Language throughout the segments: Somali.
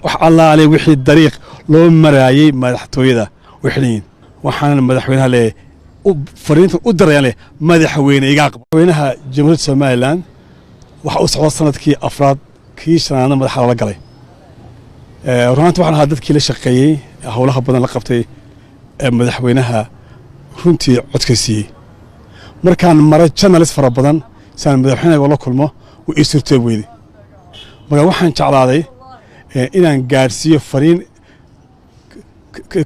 Wax allaale wixii dariiq loo maraayey madaxtooyada way xidhan yihiin. Waxaana madaxweynaha leeyahay, fariintan u dirayaan leh, madaxweyne iga aqbal. Madaxweynaha Jamhuuriyadda Somaliland waxa u socda sanadkii afraad, kii shanaadna madaxa lala galay. Runaanti waxaan ahaa dadkii la shaqeeyey, howlaha badan la qabtay ee madaxweynaha runtii codka siiyey. Markaan maray channels fara badan si aan madaxweynaha la kulmo, way ii suurtoob weyday. Marka waxaan jeclaaday inaan gaadhsiiyo fariin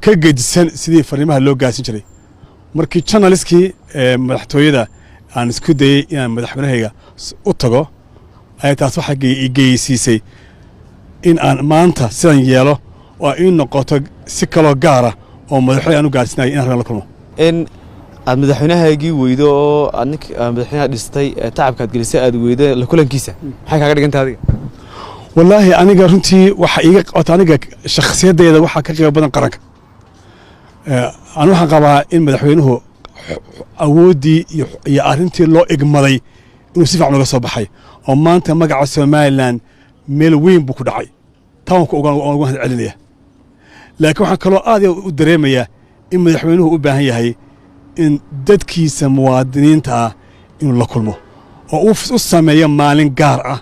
ka gedisan sidii fariimaha loo gaarsiin jiray. Markii channelskii madaxtooyada aan isku dayey inaan madaxweynahayga u tago, ayaa taas waxaa geysiisay in aan maanta sidan yeelo oo ii noqoto si kaloo gaara oo madaxweyne aan u gaarsiinayo inaan la kulmo. In aad madaxweynahaagii weydo oo aad nink madaxweynaha dhistay, tacabka aad gelisay aad weydo la kulankiisa, maxay kaaga dhigantay adiga? Wallaahi aniga runtii waxa iiga ota, aniga shakhsiyaddeeda waxaa ka qiimo badan qaranka. Anu waxaan qabaa in madaxweynuhu awooddii iyo arrintii loo igmaday inuu si fiican uga soo baxay, oo maanta magaca Somaliland meel weyn buu ku dhacay. Tawanka uga mahad celinaya. Laakiin waxaan kaloo aad u dareemayaa in madaxweynuhu u baahan yahay in dadkiisa muwaadiniinta ah inuu la kulmo oo u sameeyo maalin gaar ah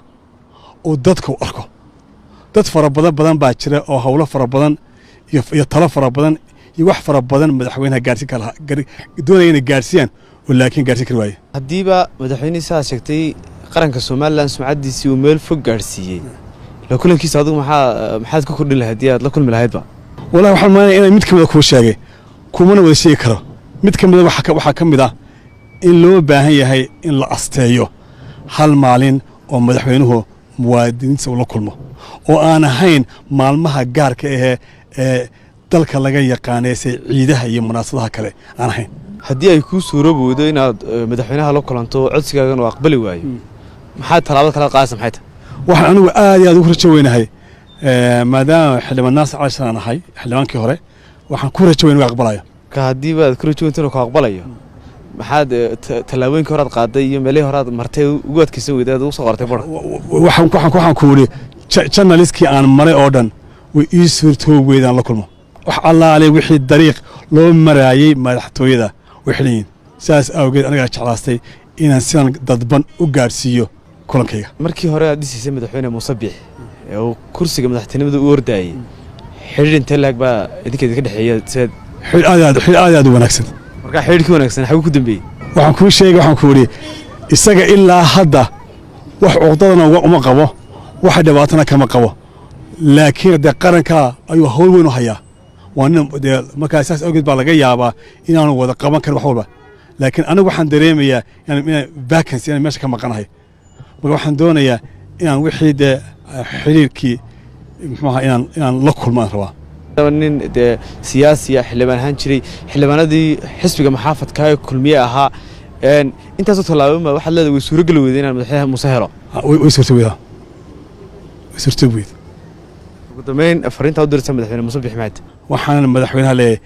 oo dadka u arko. Dad fara badan badan baa jira oo howlo fara badan iyo talo fara badan iyo wax fara badan madaxweynaha gaarsiin kala doonaya inay gaarsiiyaan oo laakiin gaarsiin kari waaye. Haddiiba madaxweynihii sidaad sheegtay qaranka Somaliland sumcaddiisii uu meel fog gaadhsiiyey, la kulankiisa adigu maxaad ku kordhin lahayd haddii aad la kulmi lahaydba? Wallahi waxaan maanaya inaan mid ka mida kuu sheegay, kumana wada sheegi karo. Mid ka mida waxaa ka mid ah in loo baahan yahay in la asteeyo hal maalin oo madaxweynuhu muwaadiniinta ula kulmo, oo aan ahayn maalmaha gaarka ahee ee dalka laga yaqaanay, se ciidaha iyo munaasadaha kale aan ahayn. Haddii ay kuu suuroobi weydo inaad madaxweynaha la kulanto, codsigaagan uu aqbali waayo, maxaa tallaabada kala qaadaysa? Maxay tahay? Waxaan anigu aad iyo aad ugu rajo weynahay, maadaama xildhibaan Naasir Cali Shire aan ahay, xildhibaankii hore, waxaan ku rajo weyn inuu aqbalayo. Ka haddiiba aad ku rajo weynta inuu ku aqbalayo, maxaad tallaabooyinkii horaad qaaday iyo meelihii horaad martay ugu adkaysan weyday aad ugu soo qortay barka? Waxaan ku yidhi, channelskii aan maray oo dhan way ii suurtoobi weydaan la kulmo. Wax allaale wixii dariiq loo maraayey madaxtooyada way xidhan yihiin. Saas awgeed anigaa jeclaastay inaan sidan dadban u gaadhsiiyo kulankayga. Markii hore aad dhisaysay madaxweyne Muuse Biixi ee uu kursiga madaxtinimada u ordaayey, xidhiir intee laag baa idinka idinka dhexeeya sidaad? Xidhiir aad aad, xidhiir aad aad u wanaagsan. Markaa xidhiirkii wanaagsan xaguu ku dambeeyey? Waxaan kuu sheegay, waxaan ku yidhi, isaga ilaa hadda wax cuqdadana uma qabo, wax dhibaatana kama qabo, laakiin dee qaranka ayuu hawl weyn u hayaa. Waa nin dee markaa saas awgeed baa laga yaabaa inaanu wada qaban karin wax walba. Laakiin anigu waxaan dareemayaa inaan vacancy, inaan meesha ka maqanahay. Marka waxaan doonayaa inaan wixii dee xiriirkii, muxuu ahaa, inaan la kulmo aan rabaa. Nin dee siyaasiya, xildhibaan ahaan jiray, xildhibaanadii xisbiga maxaafadka ee Kulmiye ahaa, intaasoo tallaaboma waxaad leedahay way suurogeli weyday inaan madaxweynaha Muuse helo? Way suurto weydaa, way suurto weyda. Ugu dambeyn, fariintaa u diraysa madaxweyne Muuse Bixi maxamed? Waxaan madaxweynaha leeyahay,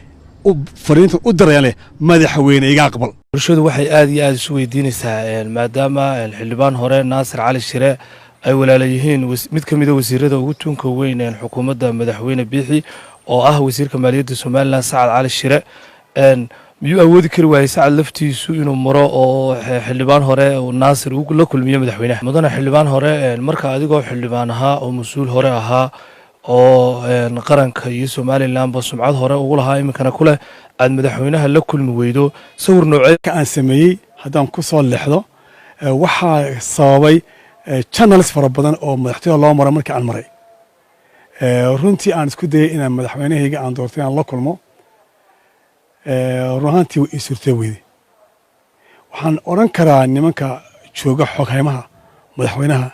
fariintan u dirayaan leh, madaxweyne iga aqbal. Bulshadu waxay aad iyo aada isu weydiinaysaa, maadaama xildhibaan hore Naasir Cali Shire ay walaala yihiin mid ka mida wasiirada ugu tunka weyn xukuumadda madaxweyne Biixi, oo ah wasiirka maaliyadda Somaliland Sacad Cali Shire, miyuu awoodi kari waayey Sacad laftiisu inuu maro oo xildhibaan hore Naasir uu la kulmiyo madaxweynaha? Mudane xildhibaan hore, marka adigoo xildhibaan ahaa oo mas-uul hore ahaa oo qaranka iyo Somalilandba sumcad hore ugu lahaa, iminkana kuleh, aad madaxweynaha la kulmi weydo, sawir noocee? Ka aan sameeyey haddaan ku soo leexdo, waxaa sababay channels fara badan oo madaxtooyada loo maro. Markii aan maray, runtii aan isku dayay inaan madaxweynahayga aan doortay aan la kulmo, run ahaantii way ii suurtee weyday. Waxaan odhan karaa nimanka jooga xoghaymaha madaxweynaha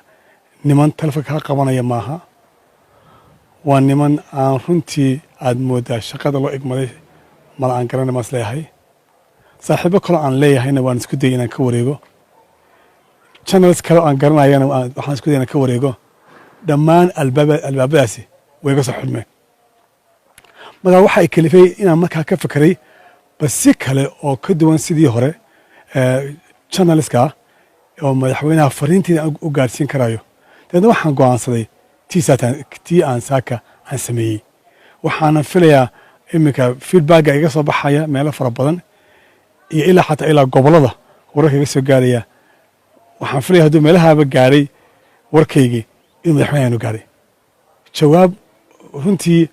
niman telefonka kaa qabanaya maaha. Waa niman aan runtii aad mooddaa shaqada loo igmaday mala aan garanay maas leeyahay. Saaxiibo kaloo aan leeyahayna waan isku dayay inaan ka wareego. Channels kaloo aan garanayana waxaan isku dayay inaan ka wareego. Dhammaan albaabadaasi way ga soo xidhmeen. Markaa waxa ay kalifay inaan markaa ka fekeray bas si kale oo ka duwan sidii hore channelska oo madaxweynaha fariintiida u gaadhsiin karayo. Dabeedna waxaan go'aansaday tii aan saaka Aan sameeyey, waxaana filayaa iminka feedbacka iga soo baxaya meelo fara badan iyo ilaa xataa ilaa gobollada wararka iga soo gaaraya. Waxaan filaya hadduu meelahaaba gaaray warkaygii, inuu madaxweynaha gaaray jawaab runtii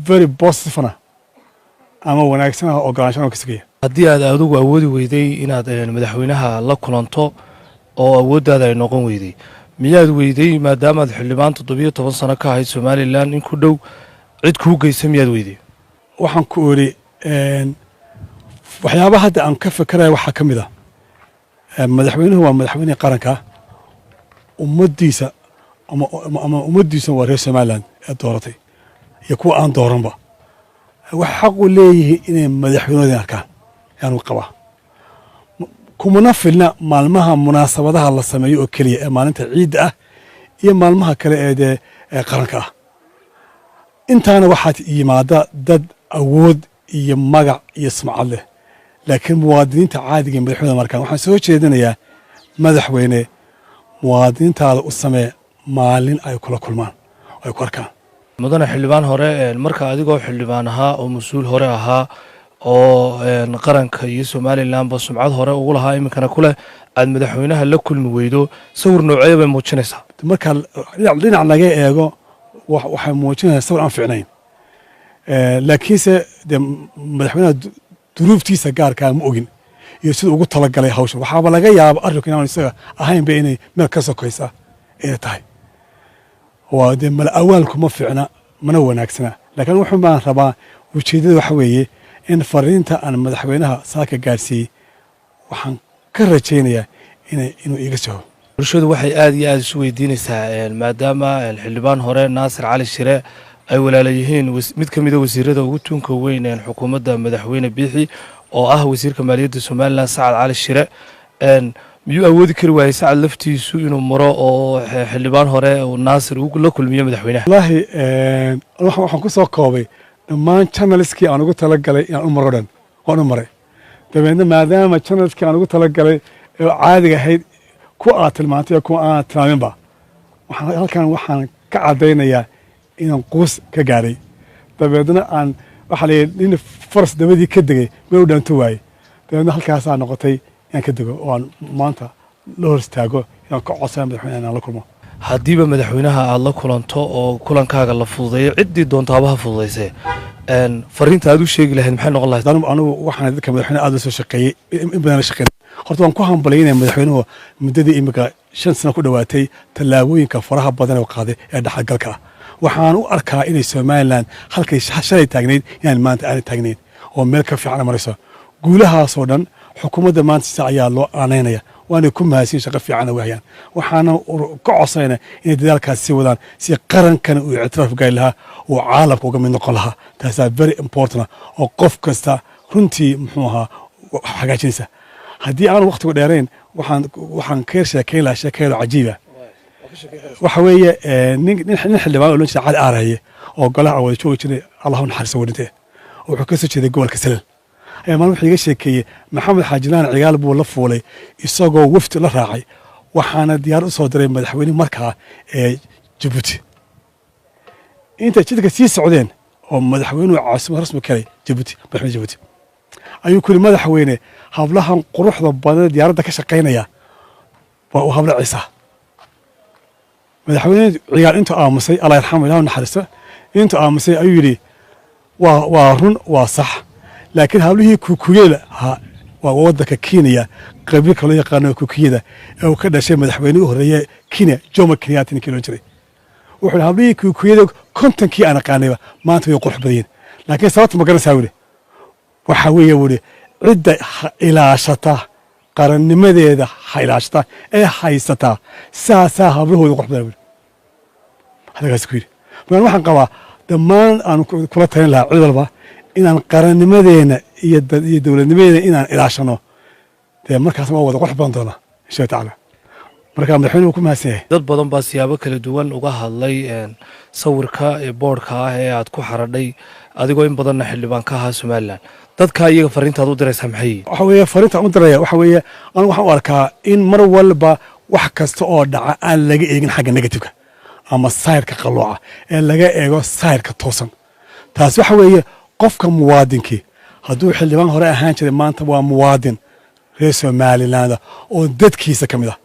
very positive ama wanaagsan ah, ogolaanshan ka sugaya. Haddii aad adigu awoodi weyday inaad madaxweynaha la kulanto oo awooddaada ay noqon weyday, miyaad weyday, maadaamaad xildhibaan 17 sano ka ahayd Somaliland in ku dhow, cid kuu geysa miyaad weyday? Waxaan ku iri, waxyaabaha hadda aan ka fekeraya waxaa ka mid ah, madaxweynuhu waa madaxweynihii qaranka ummaddiisa ama ummaddiisa waa reer Somaliland ee dooratay iyo kuwa aan dooranba. Waxay xaq u leeyihiin inay madaxweynahoodin arkaan yaanu qabaa. Kumana filna maalmaha munaasabadaha la sameeyo oo keliya ee maalinta ciidda ah iyo maalmaha kale ee dee ee qaranka ah. Intaana waxaad yimaada dad awood iyo magac iyo sumcad leh, laakiin muwaadiniinta caadiga ee madaxweynaha markaan waxaan soo jeedinayaa, madaxweyne, muwaadiniintaada u samee maalin ay kula kulmaan, ay ku arkaan. Mudane xildhibaan hore, marka adigoo xildhibaan ahaa oo mas-uul hore ahaa oo qaranka iyo Somalilandba sumcad hore ugu lahaa, iminkana kuleh, aad madaxweynaha la kulmi weydo, sawir noocee bay muujinaysaa? Marka dhinac laga eego, waxay muujinaysaa sawir aan fiicnayn, laakiinse dee madaxweynaha duruuftiisa gaarkaa ma ogin iyo siduu ugu talagalay hawsha. Waxaaba laga yaaba arrinku inaanu isaga ahaynba, inay meel ka sokaysa inay tahay. Waa dee mala awaalku ma fiicna mana wanaagsana, laakiin wuxuun baan rabaa, ujeeddada waxa weeye in fariinta aan madaxweynaha saaka gaarsiiyey waxaan ka rajaynayaa inuu iiga jawaabo. Bulshadu waxay aada iyo aada isu weydiinaysaa, maadaama xildhibaan hore Naasir Cali Shire ay walaala yihiin mid ka mida wasiirada ugu tunka weyn xukuumadda madaxweyne Biixi oo ah wasiirka maaliyadda Somaliland Sacad Cali Shire, miyuu awoodi kari waayey Sacad laftiisu inuu maro oo xildhibaan hore Naasir uu la kulmiyo madaxweynaha? Wallaahi, waxaan ku soo koobay dhammaan channelskii aan ugu talagalay inaan u maro dhan waan u maray. Dabeedna maadaama channelskii aan ugu talagalay ee caadiga ahayd, kuwa aad tilmaantay iyo kuwa aan tilmaaminba, waxaan halkan waxaan ka caddaynayaa inaan quus ka gaaray. Dabeedna aan waxaa la yidhi nin faras dabadii ka degay meel u dhaanto waayey. Dabeedna halkaasaa noqotay inaan ka dego oo aan maanta la hor istaago inaan ka codsana madaxweynaha inaan la kulmo. Haddiiba madaxweynaha aada la kulanto oo kulankaaga la fududeeyo, ciddii doontaaba ha fududaysee, fariinta aad u sheegi lahayd maxay noqon lahayd? Anigu waxaan dadka madaxweyne aad la soo shaqeeyey, in badan la shaqeynay. Horta waan ku hambalyaynaya madaxweynuhu muddadii imika 5 sano ku dhowaatay tallaabooyinka faraha badan ee qaaday ee dhexalgalka ah. Waxaan u arkaa inay Somaliland halkay shalay taagnayd inaan maanta aanay taagnayn oo meel ka fiican marayso. Guulahaasoo dhan xukuumadda maanta sida ayaa loo aanaynaya, waanay ku mahadsin, shaqo fiicanna wahayaan. Waxaana ka codsanayna inay dadaalkaas sii wadaan si qarankana uu ictiraaf gaari lahaa uu caalamka uga mid noqon lahaa. Taasaa very important oo qof kasta runtii muxuu ahaa hagaajinaysa. Haddii aan waqtigu dheerayn, waxaan ka sheekayn lahaa sheekayado cajiiba. Waxa weeye nin xildhibaan oo loo jeeda Cali Aaraye oo golaha aan wada joogi jiray, Allahu naxariiso, wadhintee, wuxuu ka soo jeeday gobolka Salal, ayaa maalin wuxuu iga sheekeeyey Maxamed Xaajilaan Cigaal buu la fuulay isagoo wafdi la raacay. Waxaana diyaar u soo diray madaxweyne markaa ee Jabuuti. Intay jidka sii socdeen oo madaxweynuhu caasimad rasmi kalay Jabuuti, madaxweyne Jabuuti ayuu ku yidhi, "Madaxweyne, hablahan quruxda badan diyaaradda ka shaqaynaya waa uu hablo Ciisa." Madaxweyne Cigaal intuu aamusay, Allah yarxamu, Ilahu naxariisto, intuu aamusay ayuu yidhi, Waa run, waa sax, laakiin hablihii Kukuyada ahaa waa waddanka Kenya, qabiilka loo yaqaano Kukuyada ee uu ka dhashay madaxweynihii u horreeye Kenya, Jomo Kenyatta ninkii loo jiray." Wuxuu yidhi, "Hablihii Kukuyada 50kii aan aqaanayba maanta way qurux badan yihiin, laakiin sababta ma garanaysaa?" Wuli waxaa weeye, wuli, cidda ilaashata qarannimadeeda ha ilaashata ee haysataa saasaa hablahooda qurux badan, wuli hadalkaas ku yidhi. Markaan waxaan qabaa dhammaan aan kula talin lahaa cid walba inaan qarannimadeena iyo dowladnimadeena inaan ilaashano. Dee markaas waa wada qurux badan doonaa insha tacaala. Marka madaxweynuhu ku mahadsan yahay. Dad badan baa siyaabo kala duwan uga hadlay sawirka ee boodhka ah ee aad ku xaradhay, adigoo in badanna xildhibaan ka ahaa Somaliland. Dadka iyaga fariintaad u diraysaa maxay yihiin? Waxa weeye fariinta u diraya, waxa weeye anigu waxaan u arkaa in mar walba wax kasta oo dhaca aan laga eegin xagga negativeka. Ama sayrka qallooca ee laga eego sayrka toosan. Taasi waxa weeye, qofka muwaadinkii hadduu xildhibaan hore ahaan jiray, maanta waa muwaadin reer Somaliland oo dadkiisa ka mid ah.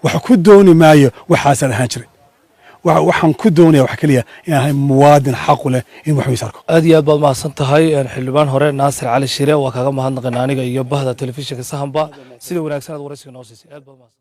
Wax ku dooni maayo waxaasaan ahaan jiray. Waxaan ku doonaya wax keliya inaan ahay muwaadin xaqu leh in wax wiis arko. Aad iyo aad baad mahadsan tahay, xildhibaan hore Naasir Cali Shire. Waa kaaga mahadnaqana aniga iyo bahda telefishinka Sahanba sida wanaagsan aad waraysiga noo siisay. Aad baad mahadsan.